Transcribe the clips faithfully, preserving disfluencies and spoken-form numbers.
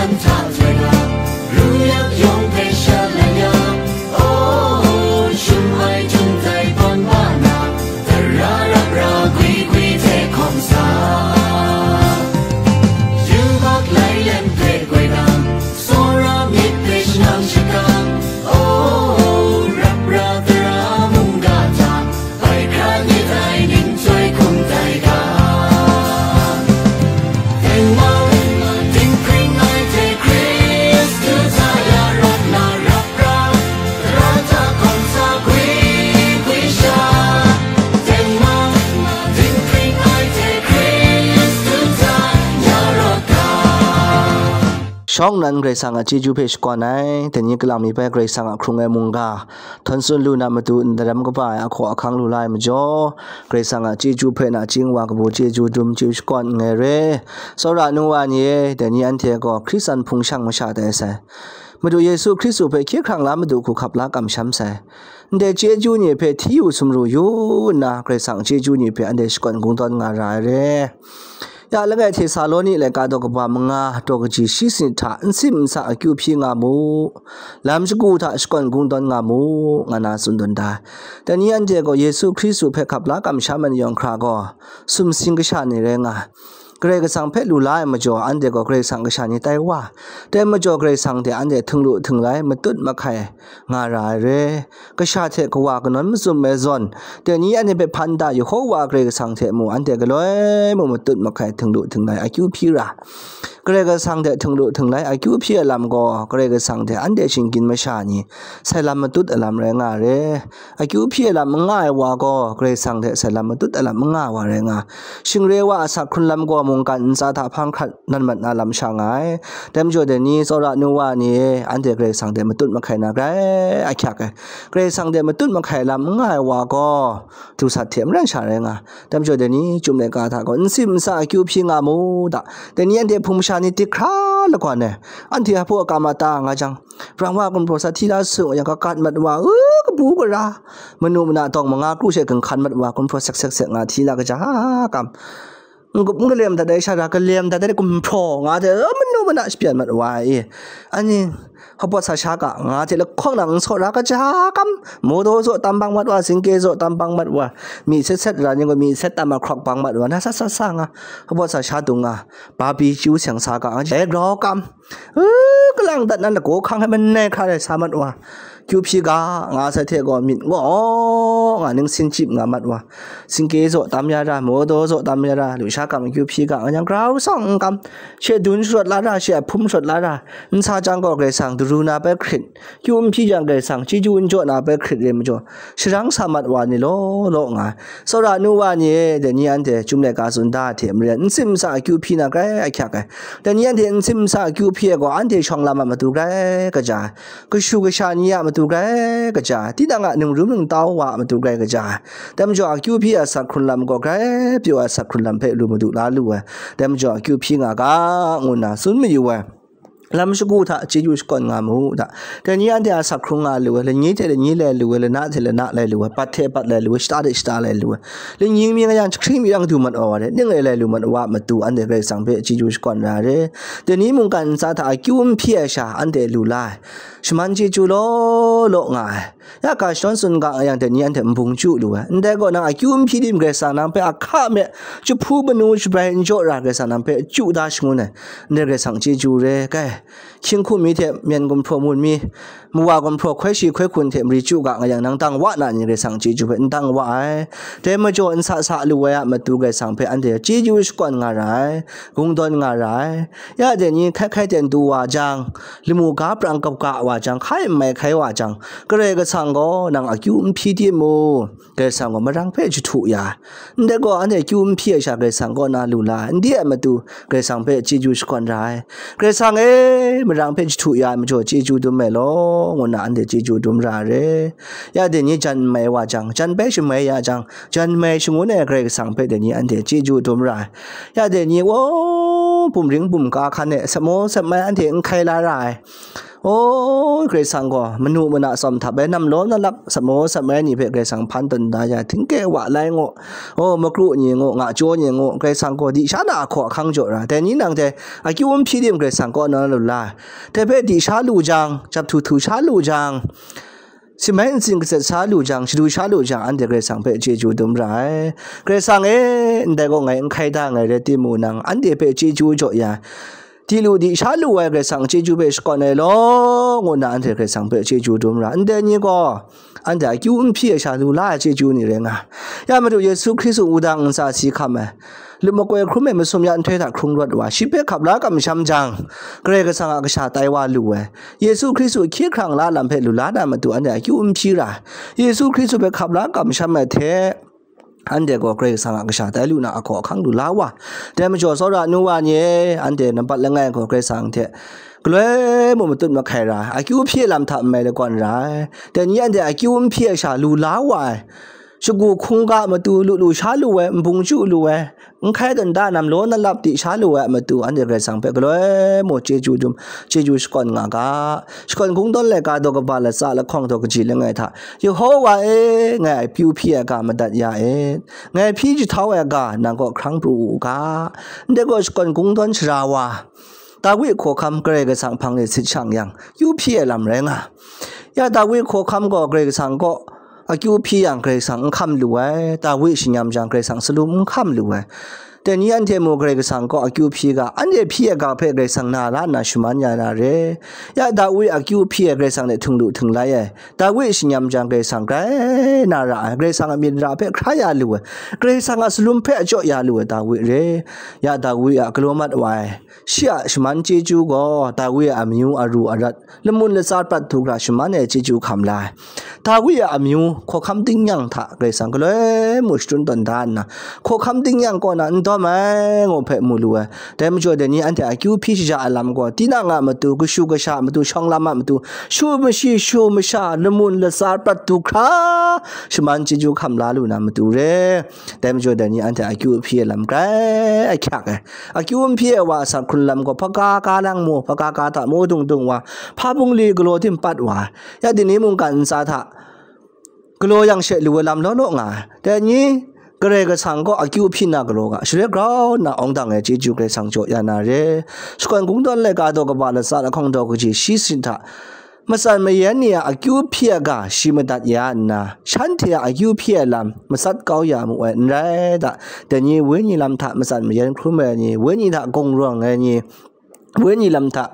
Nta htoi na, ru yak yawng hpe shalai ya, o, shum ai jung dai tawn ba na, tara rap ra gwi gwi hte hkawm sa. Yubak lai lem hpe goi na, tsawra myit hpe shanang shakang, o, rap ra tara mungga hta, bai hkra myit ai ning chyoi hkum tai ga. Tengman, dinghpring ai hte Hkristu hta ya rawt na rap ra, tara hta hkawm sa gwi gwi sha. Tengman, dinghpring ai hte Hkristu hta ya rawt ga. Shawng nnan Karai Kasang a chyeju hpe shakawn ai, dai ni kalang mi bai Karai Kasang a hkrung ai mungga, htawn tsun lu na matu ndaram kaba ai ahkaw ahkang lu la ai majaw, Karai Kasang a chyeju hpe nachying wa kabu chyeju dum chyeju shakawn nngai re. Tsawra nu wa ni e, dai ni anhte gaw Hkristan hpung shang masha tai sai. Madu Yesu Hkristu hpe hkye hkrang la madu hku hkap la kamsham sai. Ndai chyeju ni hpe hti yu sumru yu nna, Karai Kasang chyeju ni hpe anhte shakawn kungdawn nga ra ai re. Ya langai Htesaloni laika daw kaba manga, daw kaji shi sanit hta n sim n sa akyu hpyi nga mu, lam shagu hta shakawn kungdawn nga mu, nga na tsun dun da. Dai ni anhte gaw Yesu Hkristu hpe hkap la kamsham ai ni yawng hkra gaw, sumsing kasha ni rai nga, Karai Kasang hpe lu la ai majaw, anhte gaw Karai Kasang kasha ni tai wa, dai majaw Karai Kasang hte anhte htinglu htinglai matut mahkai nga ra ai re. Kasha hte kawa kanawn mazum ai zawn, dai ni anhte hpe hpan da Yehowa Karai Kasang hte mu anhte galoi mung matut mahkai htinglu htinglai akyu hpyi ra. Karai Kasang hte htinglu htinglai akyu hpyi ai lam gaw, Karai Kasang hte anhte shinggyim masha ni sai lam matut ai lam rai nga re. Akyu hpyi ai lam n nga ai wa gaw, Karai Kasang hte sai lam matut ai lam n nga ai wa rai nga. Shingre wa a asak hkrun lam gaw mungkan ntsa hta hpang hkrat nan mat na lam sha nga ai. Dai majaw dai ni tsawra nu wa ni e, anhte Karai Kasang hte matut mahkai na grai ahkyak ai. Karai Kasang hte matut mahkai lam n nga ai wa gaw, dusat hte maren sha rai nga. Dai majaw dai ni chyum laika hta gaw, n sim n sa akyu hpyi nga mu da. Dai ni anhte hpung masha ni tik hkra lagawn ai. Anhte hpaw a kam a ta nga jang, brang wa gumhpraw sa hti la su nga yang, kagat mat wa, u, kabu gara, manu mana tawng manga kru she ginhkan mat wa, gumhpraw sek sek sek nga hti la kaja kam. N-, n-, kalem dat ai sha ra, kalem dat ai gumhpraw nga hte, e, manu mana shapyan mat wa e. Ani, hpawt sa sha ga nga hte lahkawng nang n saw ra kaja kam, modo zaw tam bang mat wa, singke zaw tam bang mat wa, mi set set ra ni gaw mi set tam a hkrawk bang mat wa, na sa sa sa nga, hpawt sa sha dung nga, ba bi chyu seng sa ga nga, e grau kam, e, kalang dat nan lagaw hkang hpe manai hkra rai sa mat wa, kyu hpyi ga nga sai hte gaw myit ngaw nga ning sin chyip nga mat wa, singke zaw tam ya ra, modo zaw tam ya ra, lusha kam kyu hpyi ga nga yang grau sawng n kam, she dun sharawt la ra, she ahpum sharawt la ra, n sa jang gaw Karai Kasang daru na bai hkrit, kyu n hpyi jang Karai Kasang chyeju n jaw na bai hkrit re majaw, sharang sa mat wa ni law law nga ai. Tsawra nu wa ni e, dai ni anhte chyum laika tsun da hte maren, n sim n sa akyu hpyi na grai ahkyak ai. Dai ni anhte n sim n sa akyu hpyi ai gaw, anhte shawng lam a matu grai kaja ai. Kashu kasha ni a matu grai kaja ai. Tinang a ningrum ningtau wa a matu grai kaja ai. Dai majaw, akyu hpyi a asak hkrun lam gaw, grai pyaw a asak hkrun lam hpe lu madu la lu ai. Dai majaw, akyu hpyi nga ga, ngu nna tsun mayu ai. Lam shagu hta chyeju shakawn nga mu da. Dai ni anhte a asak hkrung nga lu ai, lani hte lani lai lu ai, lana hte lana lai lu ai, bat hte bat lai lu ai, shata hte shata lai lu ai, lani mi nga yang, jahkring mi yang du mat wa wa re, ning e lai lu mat wa a matu, anhte Karai Kasang hpe chyeju shakawn ra ai re. Dai ni mungkan ntsa hta akyu n hpyi ai sha, anhte lu la ai. Shaman chyeju law law nga ai. Ya ga shadawn tsun ga nga yang, dai ni anhte nbung chyu lu ai. Ndai gaw, nang akyu n hpyi tim, Karai Kasang nang hpe ahka me jahpu manu shabrai n jaw ra, Karai Kasang nang hpe chyu da shangun ai. Ndai Karai Kasang chyeju re, kai, hkying hkum mi hte myen gumhpraw mun mi, mawa gumhpraw hkoi shi hkoi hkun hte mari chyu ga nga yang, nang dang wa na ni, Karai Kasang chyeju hpe n dang wa ai. Dai majaw, n sa sa lu ai a matu, Karai Kasang hpe anhte chyeju shakawn nga ra ai, kungdawn nga ra ai. Ya dai ni hkai hkai ten du wa jang, lamu ga prang kap ga wa jang, hkai n mai hkai wa jang, Karai Kasang gaw nang akyu n hpyi tim mu, Karai Kasang gaw marang hpe jahtu ya ai. Ndai gaw, anhte akyu n hpyi ai sha, Karai Kasang kaw na lu la ai. N di ai matu, Karai Kasang hpe chyeju shakawn ra ai. Karai Kasang e, marang hpe jahtu ya ai majaw, chyeju dum ai law, ngu nna anhte chyeju dum ra ai re. Ya dai ni jan n mai wa jang, jan bai shamai ya jang, jan mai shangun ai Karai Kasang hpe dai ni anhte chyeju dum ra ai. Ya dai ni, o, bumring bumga hkan e sat maw sat mai anhte n hkai la ra ai. O, Karai Kasang gaw manu mana tsawm htap ai, namlaw nalap, sat maw sat mai ni hpe Karai Kasang hpan tawn da ya, htingke wa lai ngu, o, makru ni ngu, nga jaw ni ngu, Karai Kasang gaw di sha na ahkaw ahkang jaw ra, dai ni nang dai akyu n hpyi tim Karai Kasang kaw na lu la, dai hpe di sha lu jang, jap htu htu sha lu jang, si mai ntsin katset sha lu jang, shadu sha lu jang, anhte Karai Kasang hpe chyeju dum ra ai. Karai Kasang e, ndai gaw ngai n hkai da nngai rai timung nang, anhte hpe chyeju jaw ya, di lu di sha lu ai Karai Kasang chyeju hpe shakawn ai law, ngu nna anhte Karai Kasang hpe chyeju dum ra. Ndai ni gaw, anhte akyu n hpyi ai sha lu la ai chyeju ni rai nga. Ya Madu Yesu Hkristu wudang ntsa si hkam ai, lut makoi hkrum ai masum ya nhtoi hta hkrung rawt wa, shi hpe hkap la kamsham jang, Karai Kasang a kasha tai wa lu ai. Yesu Hkristu hkye hkrang la lam hpe lu la na matu anhte akyu n hpyi ra. Yesu Hkristu hpe hkap la kamsham ai hte, anhte gaw Karai Kasang a kasha tai lu na ahkaw ahkang lu la wa. Dai majaw, tsawra nu wa ni e, anhte nampat langai gaw Karai Kasang hte galoi mung matut mahkai ra, akyu hpyi ai lam hta n mai lakawn ra ai. Dai ni anhte akyu n hpyi ai sha lu la wa ai. Shagu hkungga matu lu lu sha lu ai, nbung chyu lu ai, n hkai tawn da namlaw nalap di sha lu ai a matu, anhte Karai Kasang hpe galoi mung chyeju dum, chyeju shakawn nga ga. Shakawn kungdawn laika daw kaba latsa lahkawng daw kaji langai hta, Yehowa e, ngai a akyu hpyi ai ga madat ya e, ngai hpyi jahtau ai ga nang kaw hkrang pru u ga. Ndai gaw shakawn kungdawn sara wa, Dawi hkawhkam Karai Kasang hpang e sit shang yang, akyu hpyi ai lam rai nga. Ya Dawi hkawhkam gaw Karai Kasang kaw akyu hpyi yang, Karai Kasang n hkam lu ai, Dawi shingnyam jang, Karai Kasang salum n hkam lu ai. Dai ni anhte mung Karai Kasang kaw akyu hpyi ga, anhte hpyi ai ga hpe Karai Kasang na la nna shaman ya na re. Ya Dawi akyu hpyi ai Karai Kasang hte htung lu htung lai ai, Dawi shingnyam jang Karai Kasang grai na ra ai, Karai Kasang a myit ra hpe hkra ya lu ai, Karai Kasang a salum hpe achyaw ya lu ai Dawi re. Ya Dawi a galaw mat wa ai, shi a shaman chyeju gaw Dawi a amyu aru arat, lamun latsa prat htu hkra shaman ai chyeju hkam la ai. Dawi a amyu hkawhkam tingnyang hta Karai Kasang galoi mung shadun tawn da nna, hkawhkam tingnyang kaw na n dawm ai, ngu hpe mu lu ai. Dai majaw, dai ni anhte akyu hpyi shaja ai lam gaw, tinang a matu, kashu kasha a matu, shawng lam a matu, shu mashi, shu masha, lamun latsa prat htu hkra, shaman chyeju hkam la lu na matu re. Dai majaw, dai ni anhte akyu hpyi ai lam grai ahkyak ai. Akyu n hpyi ai wa a sak hkrun lam gaw, hpa ka ka lang mu, hpa ka ka hta mu dung dung wa, hpa bungli galaw tim pat wa, ya dini mungkan ntsa hta galaw yang she lu ai lam law law nga ai. Dai ni, Karai Kasang gaw akyu hpyi na galaw ga, share grau nna awng dang ai chyeju Karai Kasang jaw ya na re. Shakawn kungdawn laika daw kaba latsa lahkawng daw kaji shi sit hta, matsan mayan ni a akyu hpyi ai ga shi madat ya nna, shanhte a akyu hpyi ai lam matsat kau ya mu ai n rai ta? Dai ni wenyi lam hta matsan mayan hkrum ai ni, wenyi hta gungrawng ai ni, wenyi lam hta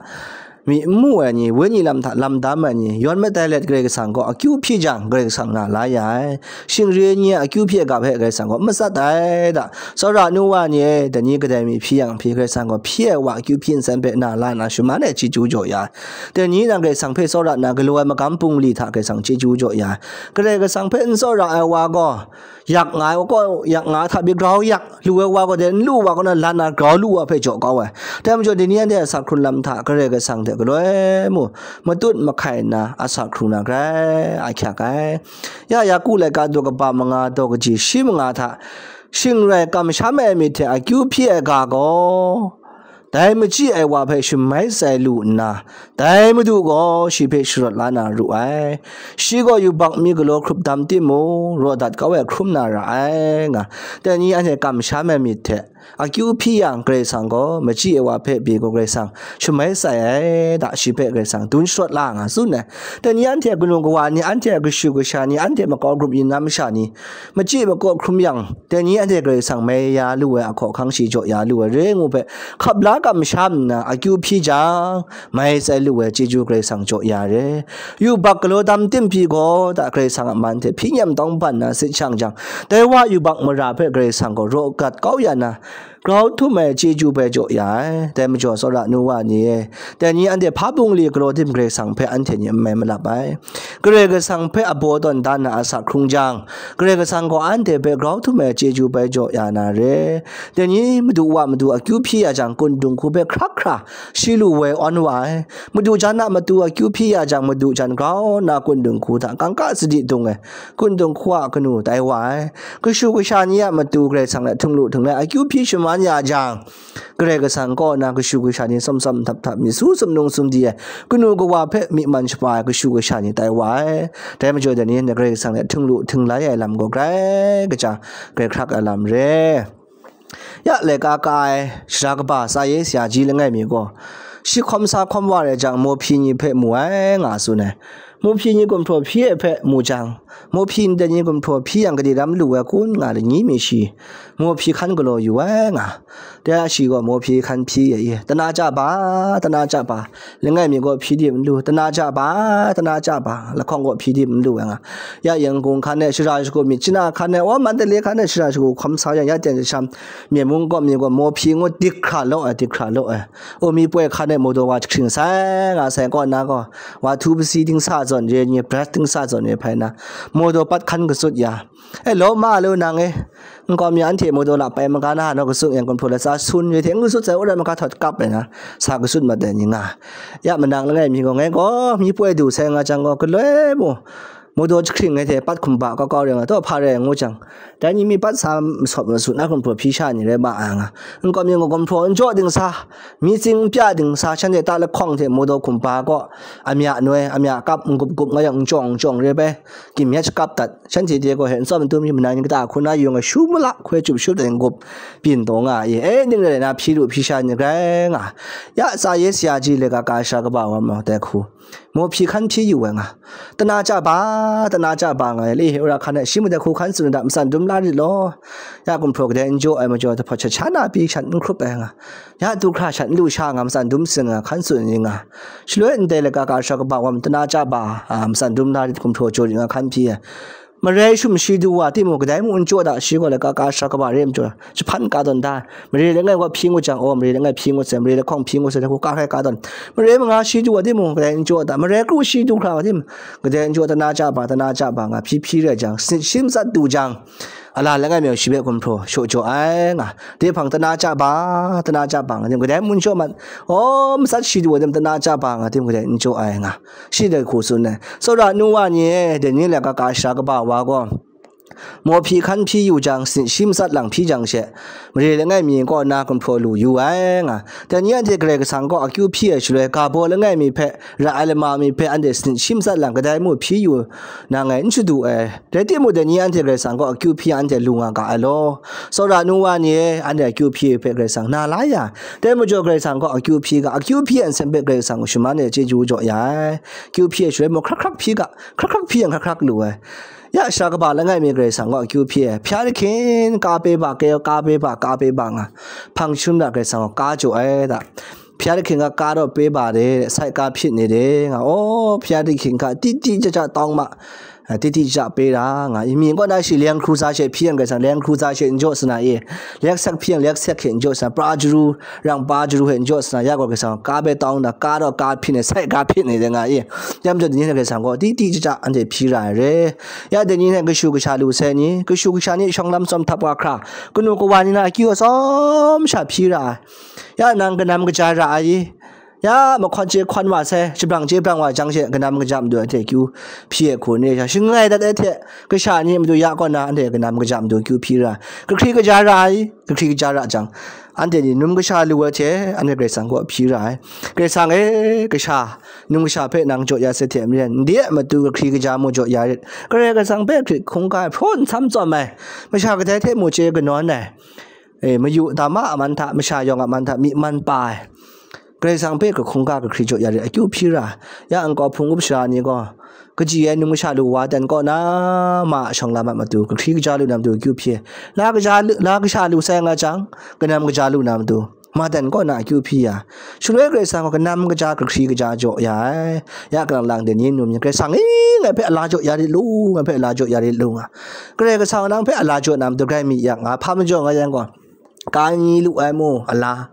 myi n mu ai ni, wenyi lam hta lam dam ai ni, yawn matai let Karai Kasang gaw akyu hpyi jang, Karai Kasang na la ya ai. Shingri ai ni a akyu hpyi ai ga hpe Karai Kasang gaw matsat ai ta? Tsawra nu wa ni e, dai ni kadai mi hpyi yang hpyi, Karai Kasang gaw hpyi ai wa akyu hpyi nsen hpe na la na shaman ai chyeju jaw ya ai. Dai ni nang Karai Kasang hpe tsawra nna galaw ai magam bungli hta Karai Kasang chyeju jaw ya ai. Karai Kasang hpe n tsawra ai wa gaw, yak nga ai wa gaw, yak nga hta pyi grau yak, lu ai wa gaw dai n lu wa kaw na lan na grau lu wa hpe jaw kau ai. Dai majaw, dai ni anhte a sak hkrun lam hta Karai Kasang hte galoi mung matut mahkai nna a sak hkrung na grai ahkyak ai. Ya Yaku laika daw kaba manga daw kaji shi manga hta, shing rai kamsham ai myit hte akyu hpyi ai ga gaw, dai machyi ai wa hpe shamai sai lu nna, dai Madu gaw shi hpe sharawt la na ru ai. Shi gaw yubak mi galaw hkrup dam timung, raw dat kau ai hkrum na ra ai, nga. Dai ni anhte kamsham ai myit hte akyu hpyi yang, Karai Kasang gaw machyi ai wa hpe pyi gaw Karai Kasang shamai sai ai ta? Shi hpe Karai Kasang dun sharawt la nga tsun ai. Dai ni anhte kanu kawa ni, anhte a kashu kasha ni, anhte makau grup yin na masha ni, machyi makaw hkrum yang, dai ni anhte Karai Kasang mai ya lu ai, a hkawhkang shi jaw ya lu ai re ngu hpe hkap la kamsham nna akyu hpyi jang, mai sai lu ai chyeju Karai Kasang jaw ya re. Yubak galaw dam tim pyi gaw ta, Karai Kasang a man hte hpyi nyem tawng ban na sit shang jang, dai wa yubak mara hpe Karai Kasang gaw raw gat kau ya na, grau htum ai chyeju bai jaw ya ai. Dai majaw, tsawra nu wa ni e, dai ni anhte hpa bungli galaw tim Karai Kasang hpe anhte ni n mai malap ai. Karai Kasang hpe a baw tawn dan na a sak hkrung jang, Karai Kasang gaw anhte hpe grau htum ai chyeju bai jaw ya na re. Dai ni madu wa matu akyu hpyi ya jang, kun dung hku hpe hkrak hkra shi lu woi awn wa ai. Madu jan a matu akyu hpyi ya jang, madu jan grau nna kun dung hku hta kangka sadi dung ai. Kun dung hku a kanu tai wa ai. Kashu kasha ni a matu Karai Kasang hte htung lu htung lai akyu hpyi shaman ya jang, Karai Kasang kaw na kashu kasha ni sawm sawm htap htap, myit su sumnung sumdi ai, kanu kawa hpe myi man shapa ai kashu kasha ni tai wa ai. Dai majaw dai ni, Karai Kasang hte htinglu htinglai ai lam gaw grai kaja, grai hkrak ai lam re. Ya laika ka ai sara kaba tsa ye sara ji langai mi gaw, shi hkawm sa hkawm wa rai jang, mawhpyi ni hpe mu ai nga tsun ai. Mawhpyi ni gumhpraw hpyi ai hpe mu jang, mawhpyi ndai ni gumhpraw hpyi yang, gade ram lu ai kun nga, lanyi mi shi, mawhpyi hkan galaw yu ai nga. Dai a shi gaw mawhpyi hkan hpyi ai, tana ja ba, tana ja ba, langai mi gaw hpyi di n lu, tana ja ba, tana ja ba, lahkawng gaw hpyi di n lu ai nga. Ya Yangon hkan e shara shagu myit, China hkan e, wa, Mandalay hkan e shara shagu hkawm sa yang, ya ten jasham, Myen mung gaw mi gaw mawhpyi ngu dik hkra law ai, dik hkra law ai. O, mi poi hkan e mawdaw wa jahkring sai nga sai kaw na gaw, wa htu pasi dingsa zawn re ni, brush dingsa zawn re hpai na, mawdaw pat hkan katsut ya. E, law ma lu nang e, nkau mi anhte mawdaw la pai maga na naw kasung yang gumhpraw latsa sun re hte n katsut sai, wora maga htawt kap ai na, sa katsut mat ai ni nga. Ya manang langai mi gaw, ngai gaw mi poi du sai nga jang gaw, galoi mu, mawdaw jahkring ai hte pat hkumba kau kau rai nga, taw hpa rai ngu jang, dai ni mi pat sa masawp masut na gumhpraw hpyi sha ni rai ma ai nga. Nkau mi gaw gumhpraw n jaw dingsa, mi tsing n pya dingsa, shanhte ta lahkawng hte mawdaw hkumba kaw, amya noi, amya kap, n gup gup nga yang, n jawng n jawng re bai, gimyet shakap dat, shanhte de gaw he n tsawm n tum mi, manang ni kata hku na yung ai, shu mala hkoi chup shup dat n gup, byin taw nga ai. E, ning rai na hpyi lu hpyi sha ni grai nga. Ya tsa ye sara ji laika ka sara kaba wa ma dai hku, mawhpyi hkan hpyi yu ai nga. Tana ja ba, tana ja ba nga, le he wora hkan e, shi mung dai hku hkan tsun da, matsan dum la rit law. Ya gumhpraw kadai n jaw ai majaw, dahpawt shat sha na pyi shat n hkrup ai nga. Ya du hkra shat n lu sha nga, matsan dum sin nga, hkan tsun ni nga. Shaloi ndai laika ka sara kaba wa ma, tana ja ba, a, matsan dum la rit, gumhpraw jaw rit nga, hkan hpyi ai. Marai shum shi du wa timung, kadai mung n jaw da, shi gaw laika ka sara kaba re ai majaw, jahpan ka tawn da. Marai langai wa hpyi ngut jang, o, marai langai hpyi ngut sai, marai lahkawng hpyi ngut sai, dai hku ka hkrai ka tawn. Marai manga shi du wa timung, kadai n jaw da. Marai kru shi du hkra wa timung, kadai n jaw, tana ja ba, tana ja ba nga, hpyi hpyi rai jang, sin shi matsat du jang, a la langai mi gaw shi hpe gumhpraw shaw jaw ai nga. Dai hpang tana ja ba, tana ja ba nga tim, kadai mung n jaw mat, o, matsat shi du wa tim, tana ja ba nga tim, kadai n jaw ai nga. Shi dai hku tsun ai. Tsawra nu wa ni e, dai ni laika ka sara kaba wa gaw, mawhpyi hkan hpyi yu jang, sin shi matsat lang hpyi jang she, marai langai mi kaw na gumhpraw lu yu ai nga. Dai ni anhte Karai Kasang kaw akyu hpyi ai shaloi, ga baw langai mi hpe, ra ai lama mi hpe, anhte sin shi matsat lang kadai mung hpyi yu na ngai n shadu ai. Rai timung, dai ni anhte Karai Kasang kaw akyu hpyi anhte lu nga ga ai law. Tsawra nu wa ni e, anhte akyu hpyi hpe Karai Kasang na la ya. Dai majaw Karai Kasang kaw akyu hpyi ga, akyu hpyi ai nsen hpe Karai Kasang shaman e chyeju jaw ya ai. Akyu hpyi ai shaloi mung hkrak hkrak hpyi ga, hkrak hkrak hpyi yang hkrak hkrak lu ai. Ya sara kaba langai mi Karai Kasang kaw akyu hpyi ai. Hpya dahkyen ka pe ba, ka pe ba, ka pe ba nga. Hpang jahtum da Karai Kasang kaw ka jaw ai da. Hpya dahkyen ka, ka daw pe ba de, sai ka hpyit ni de nga. O, hpya dahkyen ka, titi ja ja tawng ma, a, titi ja pe ra nga. Imi kaw na shi Land Cruiser she hpyi yang Karai Kasang Land Cruiser she n jaw sa na e. Lexus hpyi yang Lexus hte n jaw sa na, pra jaru, rang pa jaru hte n jaw sa na, ya gaw Karai Kasang ka bai tawng da, ka daw ka hpyit ni, sai ka hpyit ni de nga e. Ya majaw dai ni hte Karai Kasang kaw titi ja ja anhte hpyi ra ai re. Ya dai ni hte kashu kasha lu sai ni, kashu kasha ni shawng lam tsawm htap wa hkra, kanu kawa ni na akyu atsawm sha hpyi ra ai. Ya nang kanam kaja ra ai i? Ya mahkawn chye hkawn wa sai, shabrang chye brang wa jang she, kanam kaja madu ai hte akyu hpyi ai hku ni sha, shangai dat ai hte, kasha ni madu ya kaw na, anhte kanam kaja madu akyu hpyi ra ai. Kahkri kaja ra ai, kahkri kaja ra jang, anhte ni num kasha lu ai hte, anhte Karai Kasang kaw hpyi ra ai. Karai Kasang e, kasha, num kasha hpe nang jaw ya sai hte maren, ndai a matu kahkri kaja mung jaw ya rit. Karai Kasang hpe hkrit hkungga ai, hpraw nsam tsawm ai, masha kadai hte mung chye kanawn ai, e, mayu dama a man hta, masha yawng a man hta myi man pa ai, Karai Kasang hpe kahkungga kahkri jaw ya rit, akyu hpyi ra. Ya nkau hpung up sara ni gaw, kaji ai num kasha lu wa dan kaw na, ma a shawng lam a matu, kahkri kaja lu na matu akyu hpyi ai. La kaja lu, la kasha lu sai nga jang, kanam kaja lu na matu, ma dan kaw na akyu hpyi ya. Shaloi Karai Kasang gaw kanam kaja, kahkri kaja jaw ya ai. Ya kalang lang dai ni num ni, Karai Kasang e, ngai hpe a la jaw ya rit lu, ngai hpe a la jaw ya rit lu nga. Karai Kasang nang hpe a la jaw na matu grai mi ya nga, hpa majaw nga yang gaw, ka ni lu ai mu a la,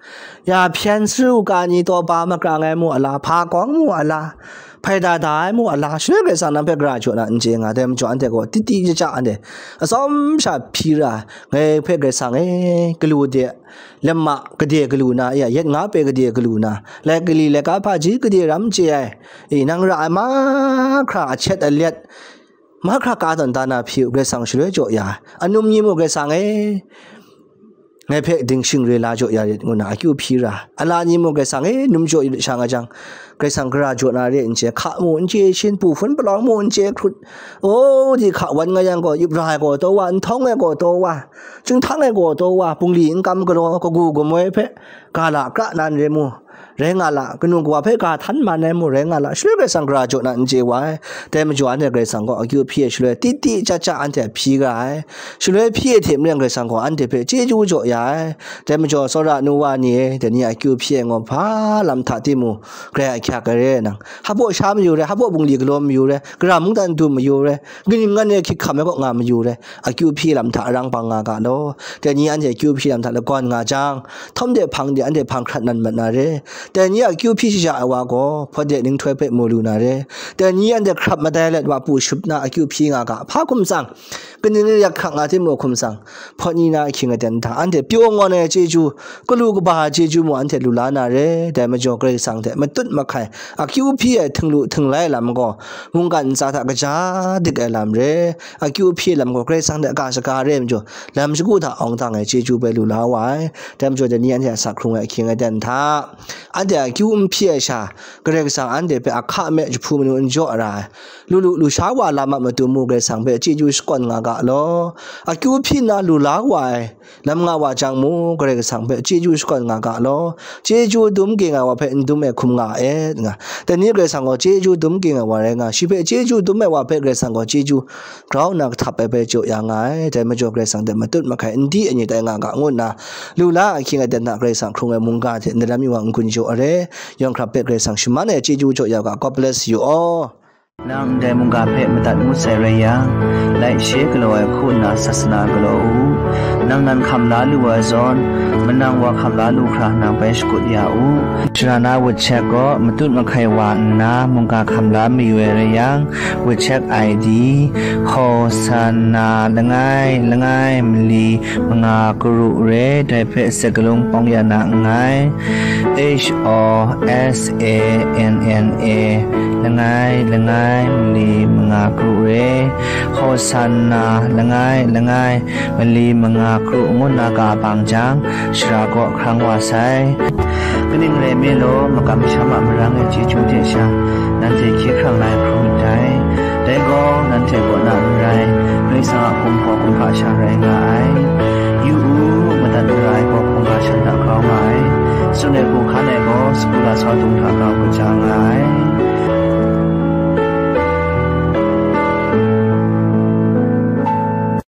ya hpyen saru ka ni taw ba makrang ai mu a la, hpa kawng mu a la, hpai da da ai mu a la, shaloi Karai Kasang nang hpe gara jaw na n chye nga, dai majaw anhte gaw titi ja ja anhte atsawm sha hpyi ra, ngai hpe Karai Kasang e, galu de, lama gade galu na, ya yet nga pe gade galu na, lai kali laika hpaji gade ram chye ai, e, nang ra ai mahkra a chet a let, mahkra ka tawn da na hpyi u, Karai Kasang shaloi jaw ya ai. Anum ni mu Karai Kasang e, ngai hpe dingshing re la jaw ya rit, ngu nna akyu hpyi ra. Ala ni mung Karai Kasang e num jaw yu lit sha nga jang, Karai Kasang gara jaw na re n chye, hka mu n chye shin, pu hpun palawng mu n chye hkrut, o, di hka wan nga yang gaw, yup ra ai gaw taw wa, nhtawng ai gaw taw wa, chyinghtung ai gaw taw wa, bungli n kam galaw, kagu gamoi hpe ga la kra nan re mu, rai nga la, kanu kawa hpe ga htan man ai mu, rai nga la, shaloi Karai Kasang gara jaw na n chye wa ai. Dai majaw anhte Karai Kasang gaw akyu hpyi ai shaloi, titi cha cha anhte hpyi ga ai. Shaloi hpyi ai hte maren Karai Kasang gaw anhte hpe chyeju jaw ya ai. Dai majaw, tsawra nu wa ni e, dai ni a akyu hpyi ai gaw hpa lam hta timung, grai ahkyak ai re nang, hpa baw sha mayu re, hpa baw bungli galaw mayu re, gara mungdan du mayu re, kaning ngan e hkyit hkam ai kaw nga mayu re, akyu hpyi lam hta arang bang nga ga law. Dai ni anhte akyu hpyi lam hta lagawn nga jang, htawm de hpang de anhte hpang hkrat nan mat na re. Dai ni a akyu hpyi shaja ai wa gaw, hpawt de ninghtoi hpe mu lu na re. Dai ni anhte hkrap madai let wa pu shup na akyu hpyi nga ga, hpa hkum tsang, kaning ni yak hkak nga timung hkum tsang, hpawt ni na ahkying aten hta anhte pyaw ngawn ai chyeju, galu kaba ai chyeju mung anhte lu la na re. Dai majaw Karai Kasang hte matut mahkai, akyu hpyi ai htinglu htinglai lam gaw, mungkan ntsa hta kaja dik ai lam re. Akyu hpyi ai lam gaw Karai Kasang hte ga shaga re ai majaw, lam shagu hta awng dang ai chyeju bai lu la wa ai. Dai majaw dai ni anhte a sa hkrung ai ahkying aten hta, anhte akyu n hpyi ai sha, Karai Kasang anhte hpe ahka me jahpu manu n jaw ra ai, lu lu lu sha wa lam a matu mu Karai Kasang hpe chyeju shakawn nga ga law. Akyu hpyi nna lu la wa ai, lam nga wa jang mu, Karai Kasang hpe chyeju shakawn nga ga law. Chyeju dum ging ai wa hpe n dum ai hkum nga et nga. Dai ni Karai Kasang gaw chyeju dum ging ai wa rai nga, shi hpe chyeju dum ai wa hpe Karai Kasang gaw chyeju grau nna kahtap ai hpe jaw ya nga ai. Dai majaw Karai Kasang hte matut mahkai n di ai ni tai nga ga, ngu nna lu la ahkying aten hta Karai Kasang hkrung ai mungga hte ndaram yu wa n-gun jaw ai re. Yawng hkrap hpe Karai Kasang shaman ai chyeju jaw ya u ga. God bless you all. Nang ndai mungga hpe madat ngut sai rai yang, laishe galaw ai hku nna sasana galaw u. Nang nan hkam la lu ai zawn, manang wa hkam la lu hkra nang bai shakut ya u. Sharana WeChat gaw matut mahkai wa nna mungga hkam la mayu ai rai yang, WeChat I D, Hosanna langai langai mali manga karu re, dai hpe sakalung pawng ya na nngai. H O S A N N A, langai langai mali manga karu re, Hosanna langai langai mali manga karu ngu nna ga bang jang, shara kaw hkrang wa sai. Kaning rai me law, makam masham a marang e chyeju hte sha, nanhte hkye hkrang la ai hkrum myit dai. Dai gaw, nanhte kaw na n rai, Karai Kasang a hkum gaw kumhpa sha rai nga ai. Yu u, madat mara ai gaw hkungga shan hta grau nga ai. Tsun ai hku hkan ai gaw, sagu lasau dung hta grau kaja nga ai.